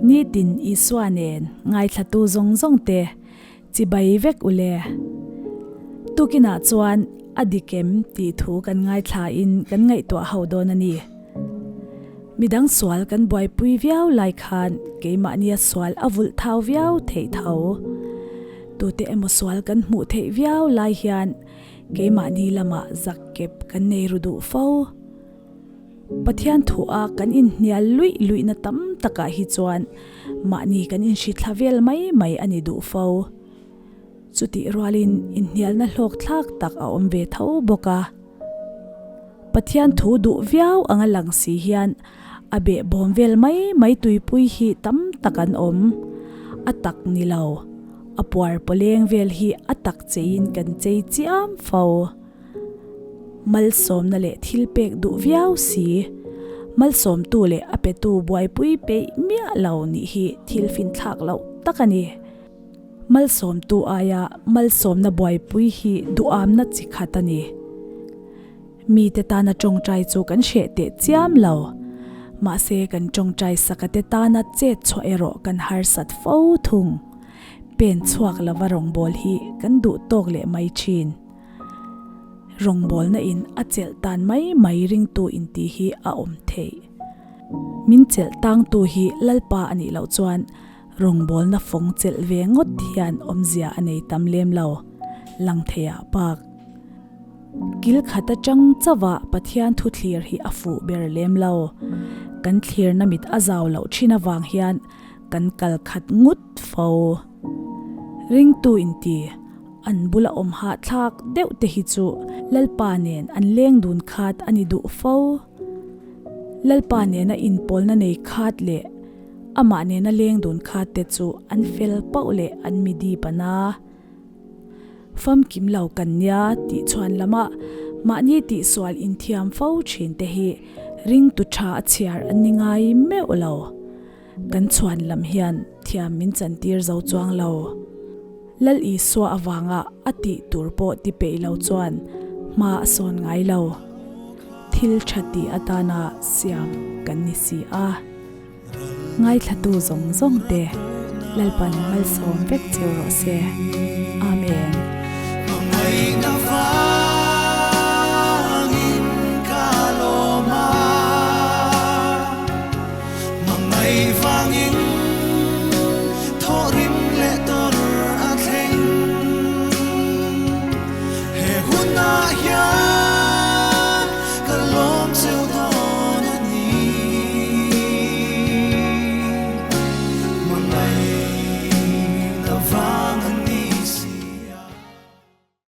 Nitin Isua nen ngaithlatu zawng zawng te chibai vek u le. Tukinah chuan a dik em tih thu kan ngaithla in kan ngaihtuah ho dawn a ni. Midang sual kan buaipui viau lai khan keimahnia sual a vulh thau viau theih tho. Tute emaw sual kan hmuh theih viau lai hian keimahni lamah zak kep kan nei ru duh fo. Pathian thuah kan inhnial luih luihna tam takah hi chuan mahni kan inhrithla vel mai mai a ni duh fo. Chutih rualin inhnialna hlawk thlak tak a awm ve tho bawk a. Pathian thu duh viau anga lang si hian a behbawm vel mai mai tuipui hi tam tak an awm. A tak ni lo, a puar pawleng vel hi a tak cheiin kan chei chiam fo. Malsawmna leh thil pek duh viau si. Malsawmtu leh a petu buaipui peih miah lo nih hi thil finthlak loh tak a ni. Malsawmtu aia malsawmna buaipui hi duhamna chi khat a ni. Mite tana tawngtai chu kan hreh teh chiam lo. Mahse kan tawngtai sakate tana chet chhuah erawh kan harsat fo thung. Pen chhuak lova rawngbâwl hi kan duh tawk leh mai thin. Rawngbawlna in a chelh tan mai mai ringtu intih hi a awm theih. Min chelh tangtu hi Lalpa a nih loh chuan rawngbawlna fawng chelh ve ngawt hian awmzia a nei tam lem lo, lang theiah bak. Kil khat atang chauha Pathian thu thlir hi a fuh ber lem lo. Kan thlirna mit a zau loh thin avang hian kan kal khat ngut fo. Ringtu inti. An bula awm hahthlak deuh te hi chu Lalpa nen an leng dun khat a ni duh fo. Lalpa nena inpawlna nei khat leh amah nena leng dun khat te chu an fel pauh leh an mi dip a na. Famkim lo kan nia tih chhuan lamah mahni tihsual inthiam fo thin te hi ringtu tha a chhiar an ni ngai meuh lo. Kan chhuan lam hian thiam min chantir zo chuang lo. Lal Isua avanga a tih tur pawh ti peih lo chuan hma a sawn ngai lo. Thil tha tih atana siam kan ni si a. Ngaithlatu zawng zawng te Lalpan malsawm vek cheu rawh se. Amen.